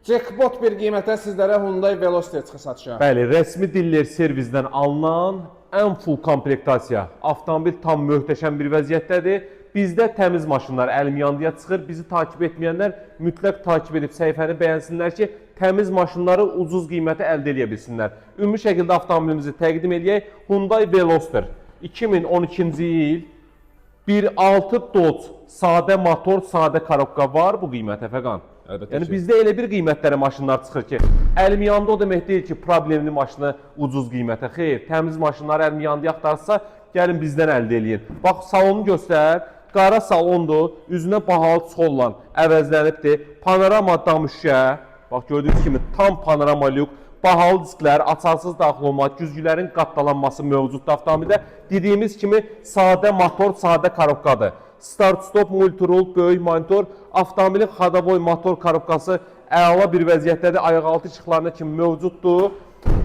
Jackpot bir qiymətə sizlərə Hyundai Veloster çıxır satışa. Bəli, rəsmi diller servisdən alınan ən full komplektasiya. Avtomobil tam möhtəşəm bir vəziyyətdədir. Bizdə təmiz maşınlar əlmiyandıya çıxır. Bizi takib etməyənlər mütləq takib edib səhifəni bəyənsinlər ki, təmiz maşınları ucuz qiymətə əldə edə bilsinlər. Ümumi şəkildə avtomobilimizi təqdim eləyək. Hyundai Veloster 2012-ci il 1.6 Dodge sadə motor, sadə korobka var bu qiymətə, Fəqan. Əlbəttə Yəni ki. bizdə elə bir qiymətlərə maşınlar çıxır ki, əlimyanda o demək deyil ki, problemli maşını ucuz qiymətə. Xeyr, təmiz maşınları əlimyanda axtarsa, gəlin bizdən əldə eləyin. Bax, salonu göstər. Qara salondur, üzünə bahalı çolla əvəzlənibdir. Panorama dam şüşə. Bax gördüyünüz kimi tam panorama lük, bahalı disklər, açarsız daxil olma, güzgülərin qatdalanması mövcuddur avtomobildə. Dediyimiz kimi sadə motor, sadə korobkadır. Start stop, multirol, böyük monitor, avtomobilin xadavoy motor korobkası əla bir vəziyyətdədir. Ayaqaltı işıqlarına kimi mövcuddur.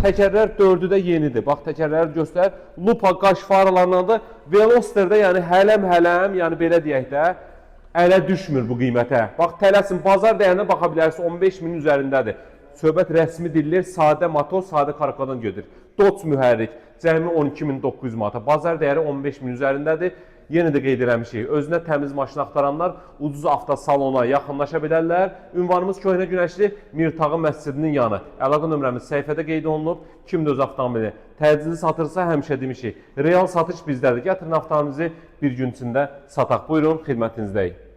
Təkərlər dördü də yenidir. Bax təkərləri göstər. Lupa qaş faralarındadır. Velosterdə yəni hələm-hələm, yəni belə deyək də, ələ düşmür bu qiymətə. Bax tələsin, bazar dəyərinə baxa bilərsiniz, 15 minin üzərindədir. Söhbət rəsmi diller, sadə motor, sadə korobkadan gedir. Dodge mühərrik, cəmi 12.900 manata. Bazar dəyəri 15 min üzərindədir. Yenə də qeyd eləmişik, özünə təmiz maşın axtaranlar ucuz avtosalona yaxınlaşa bilərlər. Ünvanımız Köhnə Günəşli Mirtağı məscidinin yanı. Əlaqə nömrəmiz səhifədə qeyd olunub. Kim də öz avtomobilini təcili satırsa həmişə demişik, real satış bizdədir. Gətirin avtomobilinizi bir gün içində sataq. Buyurun, xidmətinizdəyik.